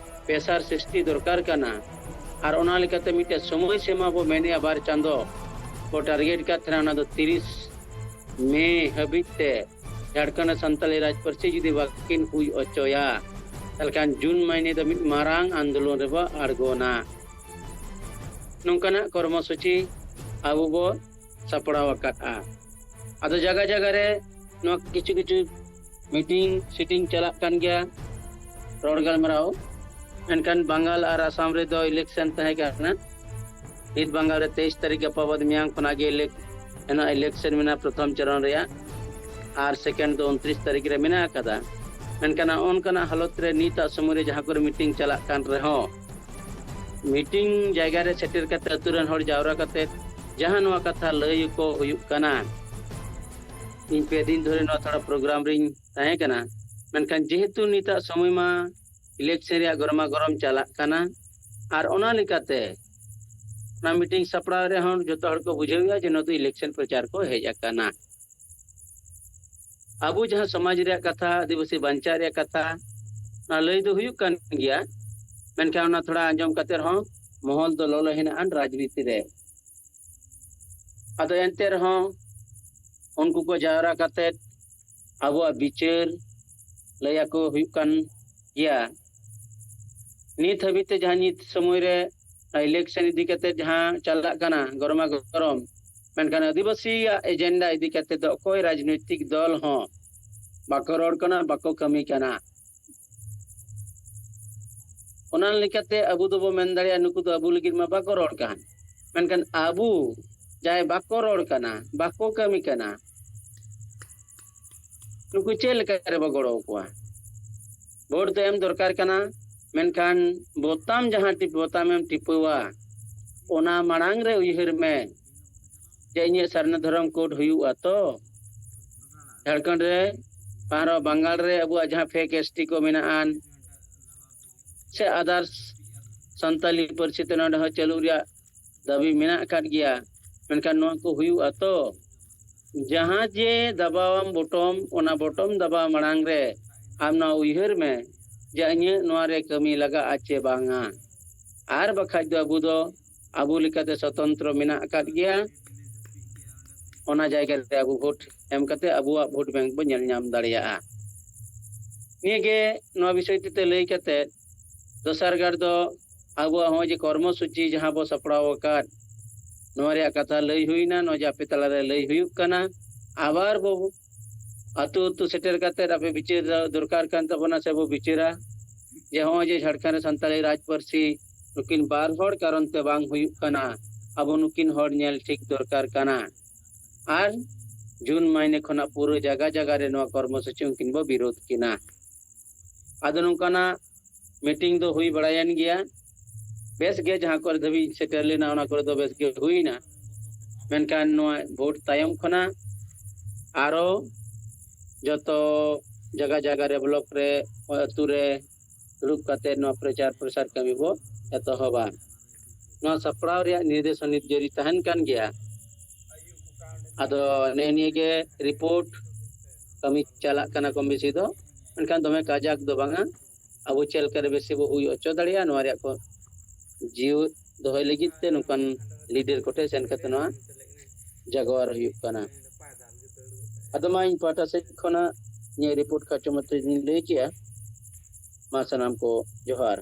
ᱯᱮᱥᱟᱨ ᱥᱨᱤᱥᱴᱤ ᱫᱚᱨᱠᱟᱨ ᱠᱟᱱᱟ᱾ ᱟᱨ ᱚᱱᱟ ᱞᱮᱠᱟᱛᱮ ᱢᱤᱫᱴᱮᱡ ᱥᱚᱢᱚᱭ ᱥᱤᱢᱟ ᱵᱚ ᱢᱮᱱᱮᱜᱼᱟ, ᱵᱟᱨ ᱪᱟᱸᱫᱚ ᱵᱚ ᱴᱟᱨᱜᱮᱴ ᱠᱟᱫ ᱛᱟᱦᱮᱱᱟ, ᱚᱱᱟ ᱫᱚ ᱛᱤᱨᱤᱥ ᱢᱮ ᱦᱟᱹᱵᱤᱡ ᱛᱮ ᱡᱷᱟᱲᱠᱷᱚᱸᱰ ᱨᱮ ᱥᱟᱱᱛᱟᱞᱤ ᱨᱟᱡᱽ ᱯᱟᱹᱨᱥᱤ ᱡᱩᱫᱤ ᱵᱟᱹᱠᱤᱱ ᱦᱩᱭ ᱦᱚᱪᱚᱭᱟ, ᱛᱟᱦᱚᱞᱮ ᱠᱷᱟᱱ ᱡᱩᱱ ᱢᱟᱹᱦᱱᱟᱹ ᱫᱚ ᱢᱤᱫ ᱢᱟᱨᱟᱝ ᱟᱱᱫᱳᱞᱚᱱ ᱨᱮᱵᱚ ᱟᱬᱜᱚᱱᱟ᱾ ᱱᱚᱝᱠᱟᱱᱟᱜ ᱠᱚᱨᱢᱚᱥᱩᱪᱤ ᱟᱵᱚ ᱵᱚ ᱥᱟᱯᱲᱟᱣ ᱟᱠᱟᱫᱼᱟ᱾ ᱟᱫᱚ ᱡᱟᱭᱜᱟ ᱡᱟᱭᱜᱟ ᱨᱮ ᱱᱚᱣᱟ ᱠᱤᱪᱷᱩ ᱠᱤᱪᱷᱩ ᱢᱤᱴᱤᱝ ᱥᱤᱴᱤᱝ ᱪᱟᱞᱟᱜ ᱠᱟᱱ ᱜᱮᱭᱟ, ᱨᱚᱲ ᱜᱟᱞᱢᱟᱨᱟᱣ᱾ ᱢᱮᱱᱠᱷᱟᱱ ᱵᱟᱝᱜᱟᱞ ᱟᱨ ᱟᱥᱟᱢ ᱨᱮᱫᱚ ᱤᱞᱮᱠᱥᱚᱱ ᱛᱟᱦᱮᱸ ᱠᱟᱱᱟ᱾ ᱱᱤᱛ ᱵᱟᱝᱜᱟᱞ ᱨᱮ ᱛᱮᱭᱤᱥ ᱛᱟᱹᱨᱤᱠᱷ, ᱜᱟᱯᱟ ᱵᱟᱫ ᱢᱮᱭᱟᱝ ᱠᱷᱚᱱᱟᱜ ᱜᱮ ᱤᱞᱮᱠ-, ᱚᱱᱟ ᱤᱞᱮᱠᱥᱚᱱ ᱢᱮᱱᱟᱜᱼᱟ, ᱯᱨᱚᱛᱷᱚᱢ ᱪᱚᱨᱚᱱ ᱨᱮᱭᱟᱜ, ᱟᱨ ᱥᱮᱠᱮᱱᱰ ᱫᱚ ᱩᱱᱛᱨᱤᱥ ᱛᱟᱹᱨᱤᱠᱷ ᱨᱮ ᱢᱮᱱᱟᱜ ᱟᱠᱟᱫᱟ᱾ ᱢᱮᱱᱠᱷᱟᱱ ᱱᱚᱜᱼᱚ ᱱᱚᱝᱠᱟᱱᱟᱜ ᱦᱟᱞᱚᱛ ᱨᱮ ᱱᱤᱛᱟᱜ ᱥᱚᱢᱚᱭ ᱨᱮ ᱡᱟᱦᱟᱸ ᱠᱚᱨᱮ ᱢᱤᱴᱤᱝ ᱪᱟᱞᱟᱜ ᱠᱟᱱ ᱨᱮᱦᱚᱸ, ᱢᱤᱴᱤᱝ ᱡᱟᱭᱜᱟ ᱨᱮ ᱥᱮᱴᱮᱨ ᱠᱟᱛᱮ, ᱟᱹᱛᱩ ᱨᱮᱱ ᱦᱚᱲ ᱡᱟᱣᱨᱟ ᱠᱟᱛᱮ ᱡᱟᱦᱟᱸ ᱱᱚᱣᱟ ᱠᱟᱛᱷᱟ ᱞᱟᱹᱭ ᱠᱚ ᱦᱩᱭᱩᱜ ᱠᱟᱱᱟ, ᱤᱧ ᱯᱮ ᱫᱤᱱ ᱫᱷᱚᱨᱮ ᱱᱚᱣᱟ ᱛᱷᱚᱲᱟ ᱯᱨᱳᱜᱨᱟᱢ ᱨᱤᱧ ᱛᱟᱦᱮᱸ ᱠᱟᱱᱟ, ᱢᱮᱱᱠᱷᱟᱱ ᱡᱮᱦᱮᱛᱩ ᱱᱤᱛᱟᱜ ᱥᱚᱢᱚᱭ ᱢᱟ ᱤᱞᱮᱠᱥᱚᱱ ᱨᱮᱭᱟᱜ ᱜᱚᱨᱢᱟ ᱜᱚᱨᱚᱢ ᱪᱟᱞᱟᱜ ᱠᱟᱱᱟ, ᱟᱨ ᱚᱱᱟ ᱞᱮᱠᱟᱛᱮ ᱚᱱᱟ ᱢᱤᱴᱤᱝ ᱥᱟᱯᱲᱟᱣ ᱨᱮᱦᱚᱸ ᱡᱚᱛᱚ ᱦᱚᱲ ᱠᱚ ᱵᱩᱡᱷᱟᱹᱣᱮᱫᱼᱟ ᱡᱮ ᱱᱚᱣᱟ ᱫᱚ ᱤᱞᱮᱠᱥᱚᱱ ᱯᱨᱚᱪᱟᱨ ᱠᱚ ᱦᱮᱡ ᱟᱠᱟᱱᱟ᱾ ᱟᱵᱚ ᱡᱟᱦᱟᱸ ᱥᱚᱢᱟᱡᱽ ᱨᱮᱭᱟᱜ ᱠᱟᱛᱷᱟ, ᱟᱹᱫᱤᱵᱟᱹᱥᱤ ᱵᱟᱧᱪᱟᱣ ᱨᱮᱭᱟᱜ ᱠᱟᱛᱷᱟ, ᱚᱱᱟ ᱞᱟᱹᱭ ᱫᱚ ᱦᱩᱭᱩᱜ ᱠᱟᱱ ᱜᱮᱭᱟ, ᱢᱮᱱᱠᱷᱟᱱ ᱚᱱᱟ ᱛᱷᱚᱲᱟ ᱟᱸᱡᱚᱢ ᱠᱟᱛᱮ ᱨᱮᱦᱚᱸ ᱢᱚᱦᱚᱞ ᱫᱚ ᱞᱚᱞᱚ ᱦᱮᱱᱟᱜᱼᱟ ᱨᱟᱡᱽᱱᱤᱛᱤ ᱨᱮ᱾ ᱟᱫᱚ ᱮᱱᱛᱮ ᱨᱮᱦᱚᱸ ᱩᱱᱠᱩ ᱠᱚ ᱡᱟᱣᱨᱟ ᱠᱟᱛᱮ ᱟᱵᱚᱣᱟᱜ ᱵᱤᱪᱟᱹᱨ ᱞᱟᱹᱭ ᱟᱠᱚ ᱦᱩᱭᱩᱜ ᱠᱟᱱ ᱜᱮᱭᱟ᱾ ᱱᱤᱛ ᱦᱟᱹᱵᱤᱡ ᱛᱮ ᱡᱟᱦᱟᱸ ᱱᱤᱛ ᱥᱚᱢᱚᱭ ᱨᱮ ᱤᱞᱮᱠᱥᱚᱱ ᱤᱫᱤ ᱠᱟᱛᱮ ᱡᱟᱦᱟᱸ ᱪᱟᱞᱟᱜ ᱠᱟᱱᱟ ᱜᱚᱨᱢᱟ ᱜᱚᱨᱚᱢ, ᱢᱮᱱᱠᱷᱟᱱ ᱟᱹᱫᱤᱵᱟᱹᱥᱤᱭᱟᱜ ᱮᱡᱮᱱᱰᱟ ᱤᱫᱤ ᱠᱟᱛᱮ ᱫᱚ ᱚᱠᱚᱭ ᱨᱟᱡᱽᱱᱳᱭᱛᱤᱠ ᱫᱚᱞ ᱦᱚᱸ ᱵᱟᱠᱚ ᱨᱚᱲ ᱠᱟᱱᱟ, ᱵᱟᱠᱚ ᱠᱟᱹᱢᱤ ᱠᱟᱱᱟ᱾ ᱚᱱᱟ ᱞᱮᱠᱟᱛᱮ ᱟᱵᱚ ᱫᱚᱵᱚ ᱢᱮᱱ ᱫᱟᱲᱮᱭᱟᱜᱼᱟ, ᱱᱩᱠᱩ ᱫᱚ ᱟᱵᱚ ᱞᱟᱹᱜᱤᱫ ᱢᱟ ᱵᱟᱠᱚ ᱨᱚᱲ ᱠᱟᱱ, ᱢᱮᱱᱠᱷᱟᱱ ᱟᱵᱚ ᱡᱟᱦᱟᱸᱭ ᱵᱟᱠᱚ ᱨᱚᱲ ᱠᱟᱱᱟ, ᱵᱟᱠᱚ ᱠᱟᱹᱢᱤ ᱠᱟᱱᱟ, ᱱᱩᱠᱩ ᱪᱮᱫ ᱞᱮᱠᱟ ᱨᱮᱵᱚ ᱜᱚᱲᱚ ᱟᱠᱚᱣᱟ? ᱵᱷᱳᱴ ᱫᱚ ᱮᱢ ᱫᱚᱨᱠᱟᱨ ᱠᱟᱱᱟ, ᱢᱮᱱᱠᱷᱟᱱ ᱵᱳᱛᱟᱢ, ᱡᱟᱦᱟᱸ ᱴᱤᱯ ᱵᱳᱛᱟᱢ ᱮᱢ ᱴᱤᱯᱟᱹᱣᱟ, ᱚᱱᱟ ᱢᱟᱲᱟᱝ ᱨᱮ ᱩᱭᱦᱟᱹᱨ ᱢᱮ ᱡᱮ ᱤᱧᱟᱹᱜ ᱥᱟᱨᱱᱟ ᱫᱷᱚᱨᱚᱢ ᱠᱳᱰ ᱦᱩᱭᱩᱜᱼᱟ ᱛᱚ? ᱡᱷᱟᱲᱠᱷᱚᱸᱰ ᱨᱮ ᱟᱨᱦᱚᱸ ᱵᱟᱝᱜᱟᱞ ᱨᱮ ᱟᱵᱚᱣᱟᱜ ᱡᱟᱦᱟᱸ ᱯᱷᱮᱠ ᱮᱥ ᱴᱤ ᱠᱚ ᱢᱮᱱᱟᱜᱼᱟ, ᱥᱮ ᱟᱫᱟᱨᱥ ᱥᱟᱱᱛᱟᱞᱤ ᱯᱟᱹᱨᱥᱤ ᱛᱮ ᱱᱚᱰᱮ ᱦᱚᱸ ᱪᱟᱹᱞᱩ ᱨᱮᱭᱟᱜ ᱫᱟᱹᱵᱤ ᱢᱮᱱᱟᱜ ᱟᱠᱟᱫ ᱜᱮᱭᱟ, ᱢᱮᱱᱠᱷᱟᱱ ᱱᱚᱣᱟ ᱠᱚ ᱦᱩᱭᱩᱜᱼᱟ ᱛᱚ? ᱡᱟᱦᱟᱸ ᱡᱮ ᱫᱟᱵᱟᱣᱟᱢ ᱵᱚᱴᱚᱢ, ᱚᱱᱟ ᱵᱚᱴᱚᱢ ᱫᱟᱵᱟᱣ ᱢᱟᱲᱟᱝ ᱨᱮ ᱟᱢ ᱱᱚᱣᱟ ᱩᱭᱦᱟᱹᱨ ᱢᱮ ᱡᱮ ᱤᱧᱟᱹᱜ ᱱᱚᱣᱟ ᱨᱮ ᱠᱟᱹᱢᱤ ᱞᱟᱜᱟᱜᱼᱟ ᱪᱮ ᱵᱟᱝᱟ᱾ ᱟᱨ ᱵᱟᱠᱷᱟᱡ ᱫᱚ ᱟᱵᱚ ᱫᱚ ᱟᱵᱚ ᱞᱮᱠᱟᱛᱮ ᱥᱚᱛᱚᱱᱛᱨᱚ ᱢᱮᱱᱟᱜ ᱟᱠᱟᱫ ᱜᱮᱭᱟ, ᱚᱱᱟ ᱡᱟᱭᱜᱟ ᱨᱮ ᱟᱵᱚ ᱵᱷᱳᱴ ᱮᱢ ᱠᱟᱛᱮ ᱟᱵᱚᱣᱟᱜ ᱵᱷᱳᱴ ᱵᱮᱝᱠ ᱵᱚᱱ ᱧᱮᱞ ᱧᱟᱢ ᱫᱟᱲᱮᱭᱟᱜᱼᱟ᱾ ᱱᱤᱭᱟᱹᱜᱮ ᱱᱚᱣᱟ ᱵᱤᱥᱚᱭ ᱛᱮ ᱞᱟᱹᱭ ᱠᱟᱛᱮ, ᱫᱚᱥᱟᱨ ᱜᱟᱨ ᱫᱚ ᱟᱵᱚᱣᱟᱜ ᱱᱚᱜᱼᱚᱭ ᱡᱮ ᱠᱚᱨᱢᱚ ᱥᱩᱪᱤ ᱡᱟᱦᱟᱸ ᱵᱚ ᱥᱟᱯᱲᱟᱣ ᱟᱠᱟᱫ, ᱱᱚᱣᱟ ᱨᱮᱭᱟᱜ ᱠᱟᱛᱷᱟ ᱞᱟᱹᱭ ᱦᱩᱭᱱᱟ, ᱱᱚᱣᱟ ᱡᱮ ᱟᱯᱮ ᱛᱟᱞᱟᱨᱮ ᱞᱟᱹᱭ ᱦᱩᱭᱩᱜ ᱠᱟᱱᱟ᱾ ᱟᱵᱟᱨ ᱵᱚ ᱟᱹᱛᱩ ᱟᱹᱛᱩ ᱥᱮᱴᱮᱨ ᱠᱟᱛᱮ ᱟᱯᱮ ᱵᱤᱪᱟᱹᱨ ᱫᱚᱨᱠᱟᱨ ᱠᱟᱱ ᱛᱟᱵᱚᱱᱟ, ᱥᱮ ᱵᱚ ᱵᱤᱪᱟᱹᱨᱟ ᱡᱮ ᱱᱚᱜᱼᱚᱭ ᱡᱮ ᱡᱷᱟᱲᱠᱷᱚᱸᱰ ᱨᱮ ᱥᱟᱱᱛᱟᱲᱤ ᱨᱟᱡᱽ ᱯᱟᱹᱨᱥᱤ ᱱᱩᱠᱤᱱ ᱵᱟᱨ ᱦᱚᱲ ᱠᱟᱨᱚᱱ ᱛᱮ ᱵᱟᱝ ᱦᱩᱭᱩᱜ ᱠᱟᱱᱟ, ᱟᱵᱚ ᱱᱩᱠᱤᱱ ᱦᱚᱲ ᱧᱮᱞ ᱴᱷᱤᱠ ᱫᱚᱨᱠᱟᱨ ᱠᱟᱱᱟ᱾ ᱟᱨ ᱡᱩᱱ ᱢᱟᱹᱦᱱᱟᱹ ᱠᱷᱚᱱᱟᱜ ᱯᱩᱨᱟᱹ ᱡᱟᱭᱜᱟ ᱡᱟᱭᱜᱟ ᱨᱮ ᱱᱚᱣᱟ ᱠᱚᱨᱢᱚ ᱥᱩᱪᱤ ᱩᱱᱠᱤᱱ ᱵᱚ ᱵᱤᱨᱳᱫᱷ ᱠᱤᱱᱟ᱾ ᱟᱫᱚ ᱱᱚᱝᱠᱟᱱᱟᱜ ᱢᱤᱴᱤᱝ ᱫᱚ ᱦᱩᱭ ᱵᱟᱲᱟᱭᱮᱱ ᱜᱮᱭᱟ, ᱵᱮᱥ ᱜᱮ, ᱡᱟᱦᱟᱸ ᱠᱚᱨᱮ ᱫᱷᱟᱹᱵᱤᱡ ᱥᱮᱴᱮᱨ ᱞᱮᱱᱟ ᱚᱱᱟ ᱠᱚᱨᱮ ᱫᱚ ᱵᱮᱥ ᱜᱮ ᱦᱩᱭᱱᱟ᱾ ᱢᱮᱱᱠᱷᱟᱱ ᱱᱚᱣᱟ ᱵᱷᱳᱴ ᱛᱟᱭᱚᱢ ᱠᱷᱚᱱᱟᱜ ᱟᱨᱚ ᱡᱚᱛᱚ ᱡᱟᱭᱜᱟ ᱡᱟᱭᱜᱟ ᱨᱮ, ᱵᱞᱚᱠ ᱨᱮ, ᱟᱹᱛᱩ ᱨᱮ ᱫᱩᱲᱩᱵ ᱠᱟᱛᱮ ᱱᱚᱣᱟ ᱯᱨᱚᱪᱟᱨ ᱯᱨᱚᱥᱟᱨ ᱠᱟᱹᱢᱤ ᱵᱚ ᱮᱛᱚᱦᱚᱵᱟ᱾ ᱱᱚᱣᱟ ᱥᱟᱯᱲᱟᱣ ᱨᱮᱭᱟᱜ ᱱᱤᱨᱫᱮᱥ ᱦᱚᱸ ᱱᱤᱛ ᱡᱟᱹᱨᱤ ᱛᱟᱦᱮᱱ ᱠᱟᱱ ᱜᱮᱭᱟ᱾ ᱟᱫᱚ ᱱᱮᱜᱼᱮ ᱱᱤᱭᱟᱹ ᱜᱮ ᱨᱤᱯᱳᱨᱴ, ᱠᱟᱹᱢᱤ ᱪᱟᱞᱟᱜ ᱠᱟᱱᱟ ᱠᱚᱢ ᱵᱮᱥᱤ ᱫᱚ, ᱢᱮᱱᱠᱷᱟᱱ ᱫᱚᱢᱮ ᱠᱟᱡᱟᱠ ᱫᱚ ᱵᱟᱝᱟ᱾ ᱟᱵᱚ ᱪᱮᱫ ᱞᱮᱠᱟ ᱨᱮ ᱵᱮᱥᱤ ᱵᱚ ᱦᱩᱭ ᱦᱚᱪᱚ ᱫᱟᱲᱮᱭᱟᱜᱼᱟ, ᱱᱚᱣᱟ ᱨᱮᱭᱟᱜ ᱠᱚ ᱡᱤᱣᱮᱫ ᱫᱚᱦᱚᱭ ᱞᱟᱹᱜᱤᱫ ᱛᱮ ᱱᱚᱝᱠᱟᱱ ᱞᱤᱰᱟᱨ ᱠᱚᱴᱷᱮᱱ ᱥᱮᱱ ᱠᱟᱛᱮ ᱱᱚᱣᱟ ᱡᱟᱜᱣᱟᱨ ᱦᱩᱭᱩᱜ ᱠᱟᱱᱟ᱾ ᱟᱫᱚ ᱢᱟ ᱤᱧ ᱯᱟᱦᱴᱟ ᱥᱮᱫ ᱠᱷᱚᱱᱟᱜ ᱤᱧᱟᱹᱜ ᱨᱤᱯᱳᱨᱴ ᱠᱷᱟᱴᱚ ᱢᱟᱛᱷᱟ ᱛᱮᱧ ᱞᱟᱹᱭ ᱠᱮᱜᱼᱟ᱾ ᱢᱟ ᱥᱟᱱᱟᱢ ᱠᱚ ᱡᱚᱦᱟᱨ᱾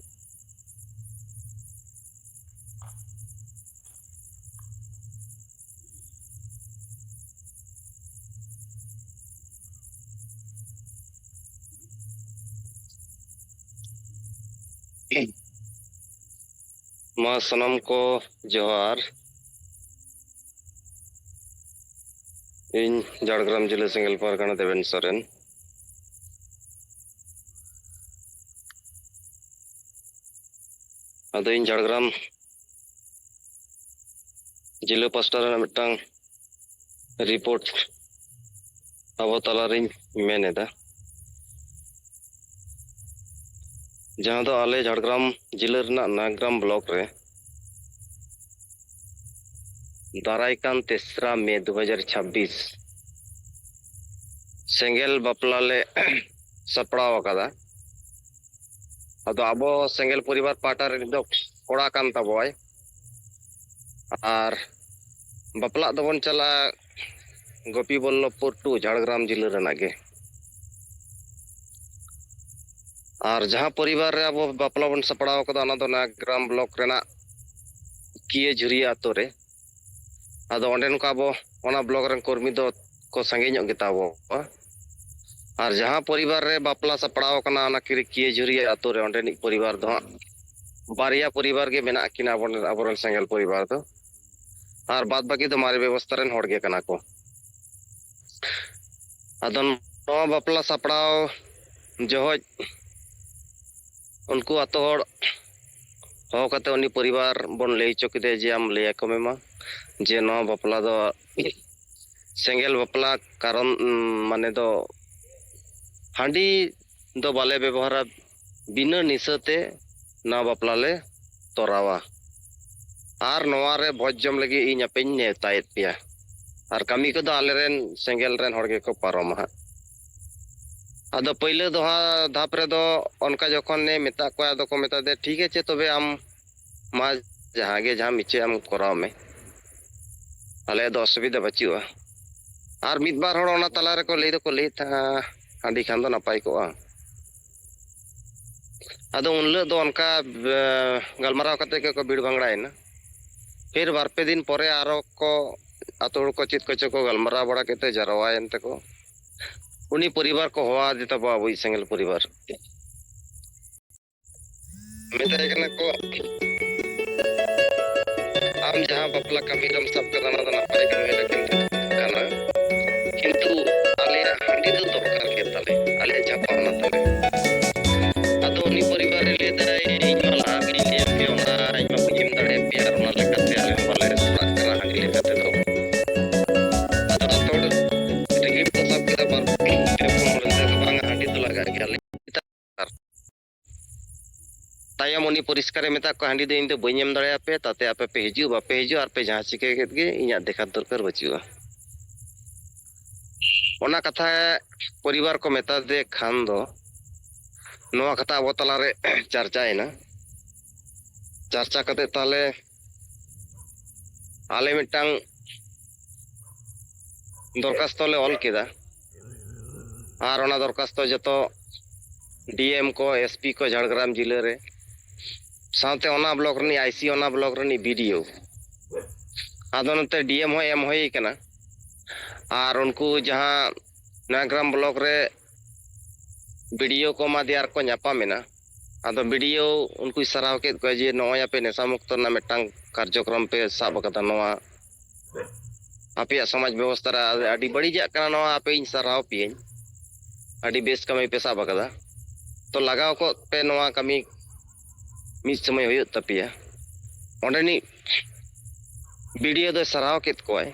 ᱢᱟ ᱥᱟᱱᱟᱢ ᱠᱚ ᱡᱚᱦᱟᱨ᱾ ᱤᱧ ᱡᱷᱟᱲᱜᱨᱟᱢ ᱡᱤᱞᱟᱹ ᱥᱮᱸᱜᱮᱞ ᱯᱟᱨᱜᱟᱱᱟ ᱫᱮᱵᱮᱱ ᱥᱚᱨᱮᱱ᱾ ᱟᱫᱚ ᱤᱧ ᱡᱷᱟᱲᱜᱨᱟᱢ ᱡᱤᱞᱟᱹ ᱯᱟᱥᱴᱟ ᱨᱮᱱᱟᱜ ᱢᱤᱫᱴᱟᱝ ᱨᱤᱯᱳᱨᱴ ᱟᱵᱚ ᱛᱟᱞᱟᱨᱤᱧ ᱢᱮᱱ ᱮᱫᱟ, ᱡᱟᱦᱟᱸ ᱫᱚ ᱟᱞᱮ ᱡᱷᱟᱲᱜᱨᱟᱢ ᱡᱤᱞᱟᱹ ᱨᱮᱱᱟᱜ ᱱᱟᱜᱽᱨᱟᱢ ᱵᱞᱚᱠ ᱨᱮ ᱫᱟᱨᱟᱭ ᱠᱟᱱ ᱛᱮᱥᱨᱟ ᱢᱮ ᱫᱩ ᱦᱟᱡᱟᱨ ᱪᱷᱟᱵᱵᱤᱥ ᱥᱮᱸᱜᱮᱞ ᱵᱟᱯᱞᱟ ᱞᱮ ᱥᱟᱯᱲᱟᱣ ᱟᱠᱟᱫᱟ᱾ ᱟᱫᱚ ᱟᱵᱚ ᱥᱮᱸᱜᱮᱞ ᱯᱚᱨᱤᱵᱟᱨ ᱯᱟᱦᱴᱟ ᱨᱤᱱᱤᱡ ᱫᱚ ᱠᱚᱲᱟ ᱠᱟᱱ ᱛᱟᱵᱚᱣᱟᱭ, ᱟᱨ ᱵᱟᱯᱞᱟᱜ ᱫᱚᱵᱚᱱ ᱪᱟᱞᱟᱜᱼᱟ ᱜᱳᱯᱤ ᱵᱚᱞᱞᱚᱵᱷᱯᱩᱨ ᱴᱩ ᱡᱷᱟᱲᱜᱨᱟᱢ ᱡᱤᱞᱟᱹ ᱨᱮᱱᱟᱜ ᱜᱮ᱾ ᱟᱨ ᱡᱟᱦᱟᱸ ᱯᱚᱨᱤᱵᱟᱨ ᱨᱮ ᱟᱵᱚ ᱵᱟᱯᱞᱟ ᱵᱚᱱ ᱥᱟᱯᱲᱟᱣ ᱠᱟᱫᱟ, ᱚᱱᱟ ᱫᱚ ᱱᱟᱜᱽᱨᱟᱢ ᱵᱞᱚᱠ ᱨᱮᱱᱟᱜ ᱠᱤᱭᱟᱹ ᱡᱷᱩᱨᱤᱭᱟᱹ ᱟᱛᱳ ᱨᱮ᱾ ᱟᱫᱚ ᱚᱸᱰᱮᱱ ᱠᱚ ᱟᱵᱚ ᱚᱱᱟ ᱵᱞᱚᱠ ᱨᱮᱱ ᱠᱚᱨᱢᱤ ᱫᱚ ᱠᱚ ᱥᱟᱸᱜᱮ ᱧᱚᱜ ᱜᱮᱛᱟ ᱵᱚᱣᱟ᱾ ᱟᱨ ᱡᱟᱦᱟᱸ ᱯᱚᱨᱤᱵᱟᱨ ᱨᱮ ᱵᱟᱯᱞᱟ ᱥᱟᱯᱲᱟᱣ ᱠᱟᱱᱟ, ᱚᱱᱟ ᱠᱤᱨᱤ-, ᱠᱤᱭᱟᱹ ᱡᱷᱩᱨᱤᱭᱟᱹ ᱟᱛᱳ ᱨᱮ, ᱚᱸᱰᱮᱱᱤᱡ ᱯᱚᱨᱤᱵᱟᱨ ᱫᱚ ᱦᱟᱸᱜ ᱵᱟᱨᱭᱟ ᱯᱚᱨᱤᱵᱟᱨ ᱜᱮ ᱢᱮᱱᱟᱜ ᱠᱤᱱᱟ, ᱟᱵᱚᱨᱮᱱ, ᱟᱵᱚᱨᱮᱱ ᱥᱮᱸᱜᱮᱞ ᱯᱚᱨᱤᱵᱟᱨ ᱫᱚ᱾ ᱟᱨ ᱵᱟᱫ ᱵᱟᱹᱠᱤ ᱫᱚ ᱢᱟᱨᱮ ᱵᱮᱵᱚᱥᱛᱟ ᱨᱮᱱ ᱦᱚᱲ ᱜᱮ ᱠᱟᱱᱟ ᱠᱚ᱾ ᱟᱫᱚ ᱱᱚᱣᱟ ᱵᱟᱯᱞᱟ ᱥᱟᱯᱲᱟᱣ ᱡᱚᱦᱚᱡ ᱩᱱᱠᱩ ᱟᱛᱳ ᱦᱚᱲ ᱦᱚᱦᱚ ᱠᱟᱛᱮ ᱩᱱᱤ ᱯᱚᱨᱤᱵᱟᱨ ᱵᱚᱱ ᱞᱟᱹᱭ ᱦᱚᱪᱚ ᱠᱮᱫᱮᱭᱟ ᱡᱮ, ᱟᱢ ᱞᱟᱹᱭ ᱟᱠᱚ ᱢᱮ ᱢᱟ ᱡᱮ ᱱᱚᱣᱟ ᱵᱟᱯᱞᱟ ᱫᱚ ᱥᱮᱸᱜᱮᱞ ᱵᱟᱯᱞᱟ ᱠᱟᱨᱚᱱ, ᱩᱢ, ᱢᱟᱱᱮ ᱫᱚ ᱦᱟᱺᱰᱤ ᱫᱚ ᱵᱟᱞᱮ ᱵᱮᱵᱚᱦᱟᱨᱟ, ᱵᱤᱱᱟᱹ ᱱᱤᱥᱟᱹ ᱛᱮ ᱱᱚᱣᱟ ᱵᱟᱯᱞᱟ ᱞᱮ ᱛᱚᱨᱟᱣᱟ᱾ ᱟᱨ ᱱᱚᱣᱟ ᱨᱮ ᱵᱷᱚᱡᱽ ᱡᱚᱢ ᱞᱟᱹᱜᱤᱫ ᱤᱧ ᱟᱯᱮᱧ ᱱᱮᱣᱛᱟᱭᱮᱫ ᱯᱮᱭᱟ᱾ ᱟᱨ ᱠᱟᱹᱢᱤ ᱠᱚᱫᱚ ᱟᱞᱮᱨᱮᱱ ᱥᱮᱸᱜᱮᱞ ᱨᱮᱱ ᱦᱚᱲ ᱜᱮᱠᱚ ᱯᱟᱨᱚᱢᱟ ᱦᱟᱸᱜ᱾ ᱟᱫᱚ ᱯᱟᱹᱭᱞᱟᱹ ᱫᱚᱦᱟ ᱫᱷᱟᱯ ᱨᱮᱫᱚ ᱚᱱᱠᱟ ᱡᱚᱠᱷᱚᱱᱮ ᱢᱮᱛᱟᱜ ᱠᱚᱣᱟ, ᱟᱫᱚ ᱠᱚ ᱢᱮᱛᱟ ᱫᱮᱭᱟ, "ᱴᱷᱤᱠ ᱟᱪᱷᱮ, ᱛᱚᱵᱮ ᱟᱢ ᱢᱟ ᱡᱟᱦᱟᱸ ᱜᱮ, ᱡᱟᱦᱟᱸᱢ ᱤᱪᱪᱷᱟᱹᱭᱟ ᱟᱢ ᱠᱚᱨᱟᱣ ᱢᱮ, ᱟᱞᱮᱭᱟᱜ ᱫᱚ ᱚᱥᱩᱵᱤᱫᱷᱟ ᱵᱟᱹᱪᱩᱜᱼᱟ᱾ ᱟᱨ ᱢᱤᱫ ᱵᱟᱨ ᱦᱚᱲ ᱚᱱᱟ ᱛᱟᱞᱟ ᱨᱮᱠᱚ ᱞᱟᱹᱭ ᱫᱚᱠᱚ ᱞᱟᱹᱭᱮᱫ ᱛᱟᱦᱮᱸᱫ, ᱦᱟᱺᱰᱤ ᱠᱷᱟᱱ ᱫᱚ ᱱᱟᱯᱟᱭ ᱠᱚᱜᱼᱟ᱾" ᱟᱫᱚ ᱩᱱ ᱦᱤᱞᱳᱜ ᱫᱚ ᱚᱱᱠᱟ, ᱮ, ᱜᱟᱞᱢᱟᱨᱟᱣ ᱠᱟᱛᱮ ᱜᱮᱠᱚ ᱵᱷᱤᱲ ᱵᱷᱟᱝᱲᱟᱭᱮᱱᱟ᱾ ᱯᱷᱤᱨ ᱵᱟᱨ ᱯᱮ ᱫᱤᱱ ᱯᱚᱨᱮ ᱟᱨᱚ ᱠᱚ, ᱟᱛᱳ ᱦᱚᱲ ᱠᱚ ᱪᱮᱫ ᱠᱚᱪᱚ ᱠᱚ ᱜᱟᱞᱢᱟᱨᱟᱣ ᱵᱟᱲᱟ ᱠᱮᱫ ᱛᱮ ᱡᱟᱨᱣᱟᱭᱮᱱ ᱛᱮᱠᱚ ᱩᱱᱤ ᱯᱚᱨᱤᱵᱟᱨ ᱠᱚ ᱦᱚᱦᱚ ᱟᱫᱮ ᱛᱟᱵᱚᱣᱟ, ᱟᱵᱚᱭᱤᱡ ᱥᱮᱸᱜᱮᱞ ᱯᱚᱨᱤᱵᱟᱨ᱾ ᱢᱮᱛᱟᱭ ᱠᱟᱱᱟ ᱠᱚ, "ᱟᱢ ᱡᱟᱦᱟᱸ ᱵᱟᱯᱞᱟ ᱠᱟᱹᱢᱤ ᱨᱮᱢ ᱥᱟᱵ ᱠᱟᱫᱟ, ᱚᱱᱟ ᱫᱚ ᱱᱟᱯᱟᱭ ᱠᱟᱹᱢᱤ ᱨᱮ ᱠᱤᱱᱛᱩ ᱠᱟᱱᱟ, ᱯᱚᱨᱤᱥᱠᱟᱨᱮ ᱢᱮᱛᱟᱜ ᱠᱚᱣᱟ, "ᱦᱟᱺᱰᱤ ᱫᱚ ᱤᱧ ᱫᱚ ᱵᱟᱹᱧ ᱮᱢ ᱫᱟᱲᱮᱭᱟᱯᱮ, ᱛᱟᱛᱮ ᱟᱯᱮ ᱯᱮ ᱦᱤᱡᱩᱜ ᱵᱟᱯᱮ ᱦᱤᱡᱩᱜ, ᱟᱨ ᱯᱮ ᱡᱟᱦᱟᱸ ᱪᱤᱠᱟᱹ ᱠᱮᱫ ᱜᱮ, ᱤᱧᱟᱹᱜ ᱫᱮᱠᱷᱟ ᱫᱚᱨᱠᱟᱨ ᱵᱟᱹᱪᱩᱜᱼᱟ᱾" ᱚᱱᱟ ᱠᱟᱛᱷᱟ ᱯᱚᱨᱤᱵᱟᱨ ᱠᱚ ᱢᱮᱛᱟ ᱫᱮ ᱠᱷᱟᱱ ᱫᱚ, ᱱᱚᱣᱟ ᱠᱟᱛᱷᱟ ᱟᱵᱚ ᱛᱟᱞᱟᱨᱮ ᱪᱟᱨᱪᱟᱭᱮᱱᱟ᱾ ᱪᱟᱨᱪᱟ ᱠᱟᱛᱮ ᱛᱟᱦᱞᱮ ᱟᱞᱮ ᱢᱤᱫᱴᱟᱝ ᱫᱚᱨᱠᱷᱟᱥᱛᱚ ᱞᱮ ᱚᱞ ᱠᱮᱫᱟ, ᱟᱨ ᱚᱱᱟ ᱫᱚᱨᱠᱷᱟᱥᱛᱚ ᱡᱚᱛᱚ ᱰᱤ ᱮᱢ ᱠᱚ, ᱮᱥ ᱯᱤ ᱠᱚ ᱡᱷᱟᱲᱜᱨᱟᱢ ᱡᱤᱞᱟᱹ ᱨᱮ, ᱥᱟᱶᱛᱮ ᱚᱱᱟ ᱵᱞᱚᱠ ᱨᱤᱱᱤᱡ ᱟᱭ ᱥᱤ, ᱚᱱᱟ ᱵᱞᱚᱠ ᱨᱤᱱᱤᱡ ᱵᱤ ᱰᱤ ᱳ, ᱟᱫᱚ ᱱᱚᱛᱮ ᱰᱤ ᱮᱢ ᱦᱚᱸ ᱮᱢ ᱦᱩᱭ ᱠᱟᱱᱟ᱾ ᱟᱨ ᱩᱱᱠᱩ ᱡᱟᱦᱟᱸ ᱱᱚᱭᱟᱜᱨᱟᱢ ᱵᱞᱚᱠ ᱨᱮ ᱵᱤ ᱰᱤ ᱳ ᱠᱚ ᱮᱢᱟ ᱫᱮᱭᱟ ᱟᱨ ᱠᱚ ᱧᱟᱯᱟᱢ ᱮᱱᱟ᱾ ᱟᱫᱚ ᱵᱤ ᱰᱤ ᱳ ᱩᱱᱠᱩᱭ ᱥᱟᱨᱦᱟᱣ ᱠᱮᱫ ᱠᱚᱣᱟ ᱡᱮ, "ᱱᱚᱜᱼᱚᱭ ᱟᱯᱮ ᱱᱮᱥᱟ ᱢᱩᱠᱛᱚ ᱨᱮᱱᱟᱜ ᱢᱤᱫᱴᱟᱝ ᱠᱟᱨᱡᱚᱠᱨᱚᱢ ᱯᱮ ᱥᱟᱵ ᱟᱠᱟᱫᱟ, ᱱᱚᱣᱟ ᱟᱯᱮᱭᱟᱜ ᱥᱚᱢᱟᱡᱽ ᱵᱮᱵᱚᱥᱛᱷᱟ ᱨᱮ ᱟᱹᱰᱤ ᱵᱟᱹᱲᱤᱡᱟᱜ ᱠᱟᱱᱟ, ᱱᱚᱣᱟ ᱟᱯᱮ ᱤᱧ ᱥᱟᱨᱦᱟᱣ ᱯᱮᱭᱟᱹᱧ, ᱟᱹᱰᱤ ᱵᱮᱥ ᱠᱟᱹᱢᱤ ᱯᱮ ᱥᱟᱵ ᱟᱠᱟᱫᱟ, ᱛᱚ ᱞᱟᱜᱟᱣ ᱠᱚᱜ ᱯᱮ ᱱᱚᱣᱟ ᱠᱟᱹᱢᱤ ᱢᱤᱫ ᱥᱚᱢᱚᱭ ᱦᱩᱭᱩᱜ ᱛᱟᱯᱮᱭᱟ᱾" ᱚᱸᱰᱮᱱᱤᱡ ᱵᱤ ᱰᱤ ᱳ ᱫᱚᱭ ᱥᱟᱨᱦᱟᱣ ᱠᱮᱫ ᱠᱚᱣᱟᱭ᱾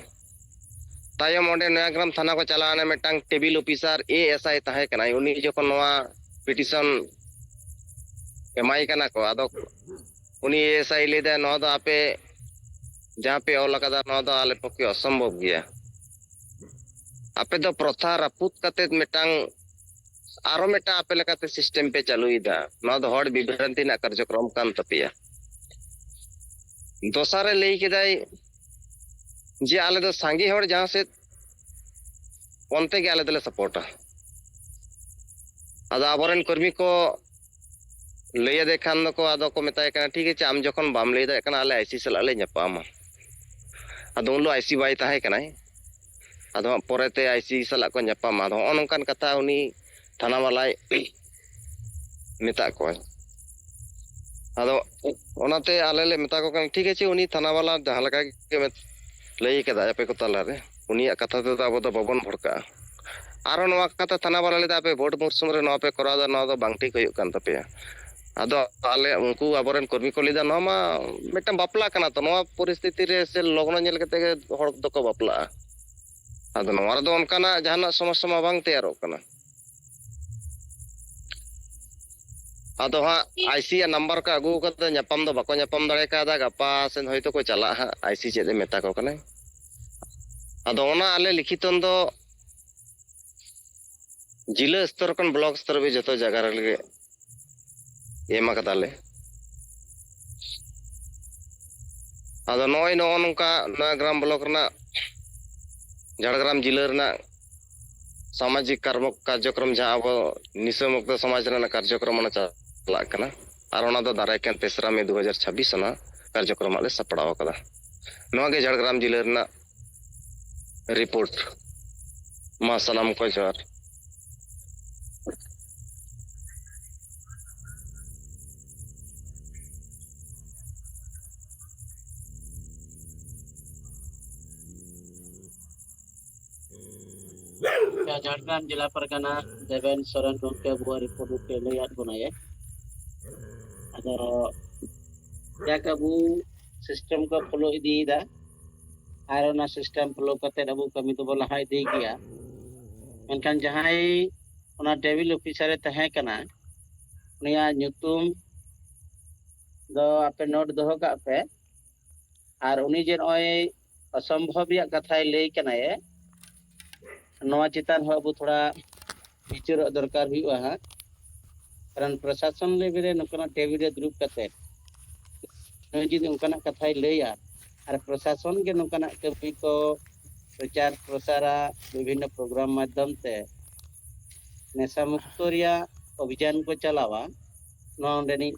ᱛᱟᱭᱚᱢ ᱚᱸᱰᱮ ᱱᱚᱭᱟᱜᱨᱟᱢ ᱛᱷᱟᱱᱟ ᱠᱚ ᱪᱟᱞᱟᱣ ᱮᱱᱟ, ᱢᱤᱫᱴᱟᱝ table officer A S I ᱛᱟᱦᱮᱸ ᱠᱟᱱᱟᱭ᱾ ᱩᱱᱤ ᱡᱚᱠᱷᱚᱱ ᱱᱚᱣᱟ ᱯᱤᱴᱤᱥᱚᱱ ᱮᱢᱟᱭ ᱠᱟᱱᱟ ᱠᱚ, ᱟᱫᱚ ᱩᱱᱤ ᱮ ᱮᱥ ᱟᱭ ᱞᱟᱹᱭᱫᱟᱭ, "ᱱᱚᱣᱟ ᱫᱚ ᱟᱯᱮ ᱡᱟᱦᱟᱸ ᱯᱮ ᱚᱞ ᱟᱠᱟᱫᱟ, ᱱᱚᱣᱟ ᱫᱚ ᱟᱞᱮ ᱯᱚᱠᱠᱷᱮ ᱚᱥᱚᱢᱵᱷᱚᱵ ᱜᱮᱭᱟ᱾ ᱟᱯᱮ ᱫᱚ ᱯᱨᱚᱛᱷᱟ ᱨᱟᱹᱯᱩᱫ ᱠᱟᱛᱮ ᱢᱤᱫᱴᱟᱝ, ᱟᱨᱚ ᱢᱤᱫᱴᱟᱝ ᱟᱯᱮ ᱞᱮᱠᱟᱛᱮ ᱥᱤᱥᱴᱮᱢ ᱯᱮ ᱪᱟᱹᱞᱩᱭᱮᱫᱟ, ᱱᱚᱣᱟ ᱫᱚ ᱦᱚᱲ ᱵᱤᱵᱷᱨᱟᱱᱛᱤ ᱨᱮᱱᱟᱜ ᱠᱟᱨᱡᱚᱠᱨᱚᱢ ᱠᱟᱱ ᱛᱟᱯᱮᱭᱟ᱾" ᱫᱚᱥᱟᱨ ᱨᱮ ᱞᱟᱹᱭ ᱠᱮᱫᱟᱭ ᱡᱮ, "ᱟᱞᱮ ᱫᱚ ᱥᱟᱸᱜᱮ ᱦᱚᱲ ᱡᱟᱦᱟᱸ ᱥᱮᱫ, ᱚᱱᱛᱮ ᱜᱮ ᱟᱞᱮ ᱫᱚᱞᱮ ᱥᱟᱯᱳᱨᱴᱟ᱾" ᱟᱫᱚ ᱟᱵᱚᱨᱮᱱ ᱠᱚᱨᱢᱤ ᱠᱚ ᱞᱟᱹᱭ ᱟᱫᱮ ᱠᱷᱟᱱ ᱫᱚᱠᱚ, ᱟᱫᱚ ᱠᱚ ᱢᱮᱛᱟᱭ ᱠᱟᱱᱟ, "ᱴᱷᱤᱠ ᱟᱪᱷᱮ, ᱟᱢ ᱡᱚᱠᱷᱚᱱ ᱵᱟᱢ ᱞᱟᱹᱭ ᱫᱟᱲᱮᱭᱟᱜ ᱠᱟᱱᱟ, ᱟᱞᱮ ᱟᱭ ᱥᱤ ᱥᱟᱞᱟᱜ ᱞᱮ ᱧᱟᱯᱟᱢᱟ᱾" ᱟᱫᱚ ᱩᱱ ᱦᱤᱞᱳᱜ ᱟᱭ ᱥᱤ ᱵᱟᱭ ᱛᱟᱦᱮᱸ ᱠᱟᱱᱟᱭ᱾ ᱟᱫᱚ ᱦᱟᱸᱜ ᱯᱚᱨᱮᱛᱮ ᱟᱭ ᱥᱤ ᱥᱟᱞᱟᱜ ᱠᱚ ᱧᱟᱯᱟᱢᱟ᱾ ᱟᱫᱚ ᱦᱚᱸᱜᱼᱚ ᱱᱚᱝᱠᱟᱱ ᱠᱟᱛᱷᱟ ᱩᱱᱤ ᱛᱷᱟᱱᱟ ᱵᱟᱞᱟᱭ ᱢᱮᱛᱟᱜ ᱠᱚᱣᱟᱭ᱾ ᱟᱫᱚ ᱚᱱᱟᱛᱮ ᱟᱞᱮ ᱞᱮ ᱢᱮᱛᱟ ᱠᱚ ᱠᱟᱱᱟ, "ᱴᱷᱤᱠ ᱟᱪᱷᱮ, ᱩᱱᱤ ᱛᱷᱟᱱᱟ ᱵᱟᱞᱟ ᱡᱟᱦᱟᱸ ᱞᱮᱠᱟ ᱜᱮ ᱢᱮᱛ-, ᱞᱟᱹᱭ ᱠᱟᱫᱟᱭ ᱟᱯᱮ ᱠᱚ ᱛᱟᱞᱟᱨᱮ, ᱩᱱᱤᱭᱟᱜ ᱠᱟᱛᱷᱟ ᱛᱮᱫᱚ ᱟᱵᱚ ᱫᱚ ᱵᱟᱵᱚᱱ ᱵᱷᱚᱲᱠᱟᱜᱼᱟ᱾" ᱟᱨᱦᱚᱸ ᱱᱚᱣᱟ ᱠᱟᱛᱷᱟ ᱛᱷᱟᱱᱟ ᱵᱟᱞᱟ ᱞᱟᱹᱭᱫᱟ, "ᱟᱯᱮ ᱵᱷᱳᱴ ᱢᱚᱨᱥᱩᱢ ᱨᱮ ᱱᱚᱣᱟ ᱯᱮ ᱠᱚᱨᱟᱣ ᱮᱫᱟ, ᱱᱚᱣᱟ ᱫᱚ ᱵᱟᱝ ᱴᱷᱤᱠ ᱦᱩᱭᱩᱜ ᱠᱟᱱ ᱛᱟᱯᱮᱭᱟ᱾" ᱟᱫᱚ ᱟᱞᱮ, ᱩᱱᱠᱩ ᱟᱵᱚᱨᱮᱱ ᱠᱚᱨᱢᱤ ᱠᱚ ᱞᱟᱹᱭᱫᱟ, "ᱱᱚᱣᱟ ᱢᱟ ᱢᱤᱫᱴᱟᱝ ᱵᱟᱯᱞᱟ ᱠᱟᱱᱟ, ᱛᱚ ᱱᱚᱣᱟ ᱯᱚᱨᱤᱥᱛᱷᱤᱛᱤ ᱨᱮ ᱥᱮ ᱞᱚᱜᱱᱚ ᱧᱮᱞ ᱠᱟᱛᱮ ᱜᱮ ᱦᱚᱲ ᱫᱚᱠᱚ ᱵᱟᱯᱞᱟᱜᱼᱟ᱾ ᱟᱫᱚ ᱱᱚᱣᱟ ᱨᱮᱫᱚ ᱚᱱᱠᱟᱱᱟᱜ ᱡᱟᱦᱟᱱᱟᱜ ᱥᱚᱢᱚᱥᱥᱟ ᱢᱟ ᱵᱟᱝ ᱛᱮᱭᱟᱨᱚᱜ ᱠᱟᱱᱟ᱾" ᱟᱫᱚ ᱦᱟᱸᱜ ᱟᱭ ᱥᱤ ᱭᱟᱜ ᱱᱟᱢᱵᱟᱨ ᱠᱚ ᱟᱹᱜᱩ ᱠᱟᱫᱟ, ᱧᱟᱯᱟᱢ ᱫᱚ ᱵᱟᱠᱚ ᱧᱟᱯᱟᱢ ᱫᱟᱲᱮ ᱠᱟᱣᱫᱟ᱾ ᱜᱟᱯᱟ ᱥᱮᱱ ᱦᱚᱭᱛᱳ ᱠᱚ ᱪᱟᱞᱟᱜᱼᱟ ᱦᱟᱸᱜ, ᱟᱭ ᱥᱤ ᱪᱮᱫ ᱮ ᱢᱮᱛᱟ ᱠᱚ ᱠᱟᱱᱟᱭ᱾ ᱟᱫᱚ ᱚᱱᱟ ᱟᱞᱮ ᱞᱤᱠᱷᱤᱛᱚᱱ ᱫᱚ ᱡᱤᱞᱟᱹ ᱥᱛᱚᱨ ᱠᱷᱚᱱ ᱵᱞᱚᱠ ᱥᱛᱚᱨ ᱦᱟᱹᱵᱤᱡ ᱡᱚᱛᱚ ᱡᱟᱭᱜᱟ ᱨᱮᱜᱮ ᱮᱢ ᱟᱠᱟᱫᱟᱞᱮ᱾ ᱟᱫᱚ ᱱᱚᱜᱼᱚᱭ ᱱᱚᱜᱼᱚ ᱱᱚᱝᱠᱟ ᱱᱚᱣᱟ ᱜᱨᱟᱢ ᱵᱞᱚᱠ ᱨᱮᱱᱟᱜ, ᱡᱷᱟᱲᱜᱨᱟᱢ ᱡᱤᱞᱟᱹ ᱨᱮᱱᱟᱜ ᱥᱟᱢᱟᱡᱤᱠ ᱠᱟᱨᱢᱚ-, ᱠᱟᱨᱡᱚᱠᱨᱚᱢ, ᱡᱟᱦᱟᱸ ᱟᱵᱚ ᱱᱤᱥᱟᱹ ᱢᱩᱠᱛᱚ ᱥᱚᱢᱟᱡᱽ ᱨᱮᱱᱟᱜ ᱠᱟᱨᱡᱚᱠᱨᱚᱢ ᱚᱱᱟ ᱪᱟᱞᱟᱜ ᱠᱟᱱᱟ, ᱟᱨ ᱚᱱᱟ ᱫᱚ ᱫᱟᱨᱟᱭ ᱠᱟᱱ ᱛᱮᱥᱨᱟ ᱢᱮ ᱫᱩ ᱦᱟᱡᱟᱨ ᱪᱷᱟᱵᱵᱤᱥ ᱚᱱᱟ ᱠᱟᱨᱡᱚᱠᱨᱚᱢ ᱦᱟᱸᱜ ᱞᱮ ᱥᱟᱯᱲᱟᱣ ᱟᱠᱟᱫᱟ᱾ ᱱᱚᱣᱟ ᱜᱮ ᱡᱷᱟᱲᱜᱨᱟᱢ ᱡᱤᱞᱟᱹ ᱨᱮᱱᱟᱜ ᱨᱤᱯᱳᱨᱴ᱾ ᱢᱟ ᱥᱟᱱᱟᱢ ᱠᱚ ᱡᱚᱦᱟᱨ᱾ ᱡᱷᱟᱲᱜᱨᱟᱢ ᱡᱮᱞᱟ ᱯᱟᱨᱜᱟᱱᱟ ᱫᱮᱵᱮᱱ ᱥᱚᱨᱮᱱ ᱜᱚᱢᱠᱮ ᱟᱵᱚᱣᱟᱜ ᱨᱤᱯᱳᱨᱴ ᱞᱟᱹᱭᱟᱫ ᱵᱚᱱᱟᱭ᱾ ᱟᱫᱚ ᱡᱟᱠ, ᱟᱵᱚ ᱥᱤᱥᱴᱮᱢ ᱠᱚ ᱯᱷᱚᱞᱳ ᱤᱫᱤᱭᱮᱫᱟ, ᱟᱨ ᱚᱱᱟ ᱥᱤᱥᱴᱮᱢ ᱯᱷᱚᱞᱳ ᱠᱟᱛᱮ ᱟᱵᱚ ᱠᱟᱹᱢᱤ ᱫᱚᱵᱚ ᱞᱟᱦᱟ ᱤᱫᱤᱭ ᱜᱮᱭᱟ᱾ ᱢᱮᱱᱠᱷᱟᱱ ᱡᱟᱦᱟᱸᱭ ᱚᱱᱟ ᱴᱮᱵᱤᱞ ᱚᱯᱷᱤᱥᱟᱨ ᱮ ᱛᱟᱦᱮᱸ ᱠᱟᱱᱟ, ᱩᱱᱤᱭᱟᱜ ᱧᱩᱛᱩᱢ ᱫᱚ ᱟᱯᱮ ᱱᱳᱴ ᱫᱚᱦᱚ ᱠᱟᱜ ᱯᱮ᱾ ᱟᱨ ᱩᱱᱤ ᱡᱮ ᱱᱚᱜᱼᱚᱭ ᱚᱥᱚᱢᱵᱷᱚᱵ ᱨᱮᱭᱟᱜ ᱠᱟᱛᱷᱟᱭ ᱞᱟᱹᱭ ᱠᱟᱱᱟᱭ, ᱱᱚᱣᱟ ᱪᱮᱛᱟᱱ ᱦᱚᱸ ᱟᱵᱚ ᱛᱷᱚᱲᱟ ᱵᱤᱪᱟᱹᱨᱚᱜ ᱫᱚᱨᱠᱟᱨ ᱦᱩᱭᱩᱜᱼᱟ ᱦᱟᱸᱜ᱾ ᱠᱟᱨᱚᱱ ᱯᱨᱚᱥᱟᱥᱚᱱ ᱞᱮᱵᱮᱞ ᱨᱮ ᱱᱚᱝᱠᱟᱱᱟᱜ ᱴᱮᱵᱤᱞ ᱨᱮ ᱫᱩᱲᱩᱵ ᱠᱟᱛᱮ ᱱᱩᱭ ᱡᱩᱫᱤ ᱚᱱᱠᱟᱱᱟᱜ ᱠᱟᱛᱷᱟᱭ ᱞᱟᱹᱭᱟ, ᱟᱨ ᱯᱨᱚᱥᱟᱥᱚᱱ ᱜᱮ ᱱᱚᱝᱠᱟᱱᱟᱜ ᱠᱟᱹᱢᱤ ᱠᱚ ᱯᱨᱚᱪᱟᱨ ᱯᱨᱚᱥᱟᱨᱟ, ᱵᱤᱵᱷᱤᱱᱱᱚ ᱯᱨᱳᱜᱨᱟᱢ ᱢᱟᱫᱽᱫᱷᱚᱢ ᱛᱮ ᱱᱮᱥᱟ ᱢᱩᱠᱛᱚ ᱨᱮᱭᱟᱜ ᱚᱵᱷᱤᱡᱟᱱ ᱠᱚ ᱪᱟᱞᱟᱣᱟ, ᱱᱚᱣᱟ ᱚᱸᱰᱮᱱᱤᱡ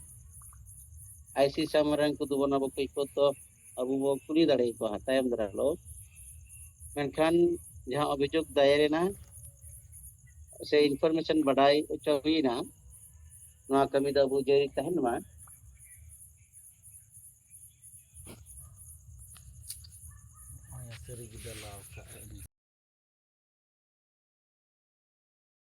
ᱟᱭ ᱥᱤ ᱥᱟᱢᱟᱝ ᱨᱮᱱ ᱠᱚᱫᱚ ᱵᱚᱱ ᱟᱵᱚ ᱠᱚ ᱛᱚ ᱟᱵᱚ ᱵᱚ ᱠᱩᱞᱤ ᱫᱟᱲᱮ ᱟᱠᱚᱣᱟ ᱦᱟᱸᱜ ᱛᱟᱭᱚᱢ ᱫᱟᱨᱟᱢ ᱦᱤᱞᱳᱜ᱾ ᱢᱮᱱᱠᱷᱟᱱ ᱡᱟᱦᱟᱸ ᱚᱵᱷᱤᱡᱳᱜᱽ ᱫᱟᱭᱮᱨ ᱮᱱᱟ ᱥᱮ ᱤᱱᱯᱷᱚᱨᱢᱮᱥᱚᱱ ᱵᱟᱰᱟᱭ ᱦᱚᱪᱚ ᱦᱩᱭᱮᱱᱟ, ᱱᱚᱣᱟ ᱠᱟᱹᱢᱤ ᱫᱚ ᱟᱵᱚ ᱡᱟᱹᱨᱤ ᱛᱟᱦᱮᱱ ᱢᱟ᱾ ᱦᱮᱸ, ᱥᱟᱹᱨᱤ ᱜᱮ ᱰᱟᱞᱟᱣ ᱠᱟᱜᱼᱟᱭ᱾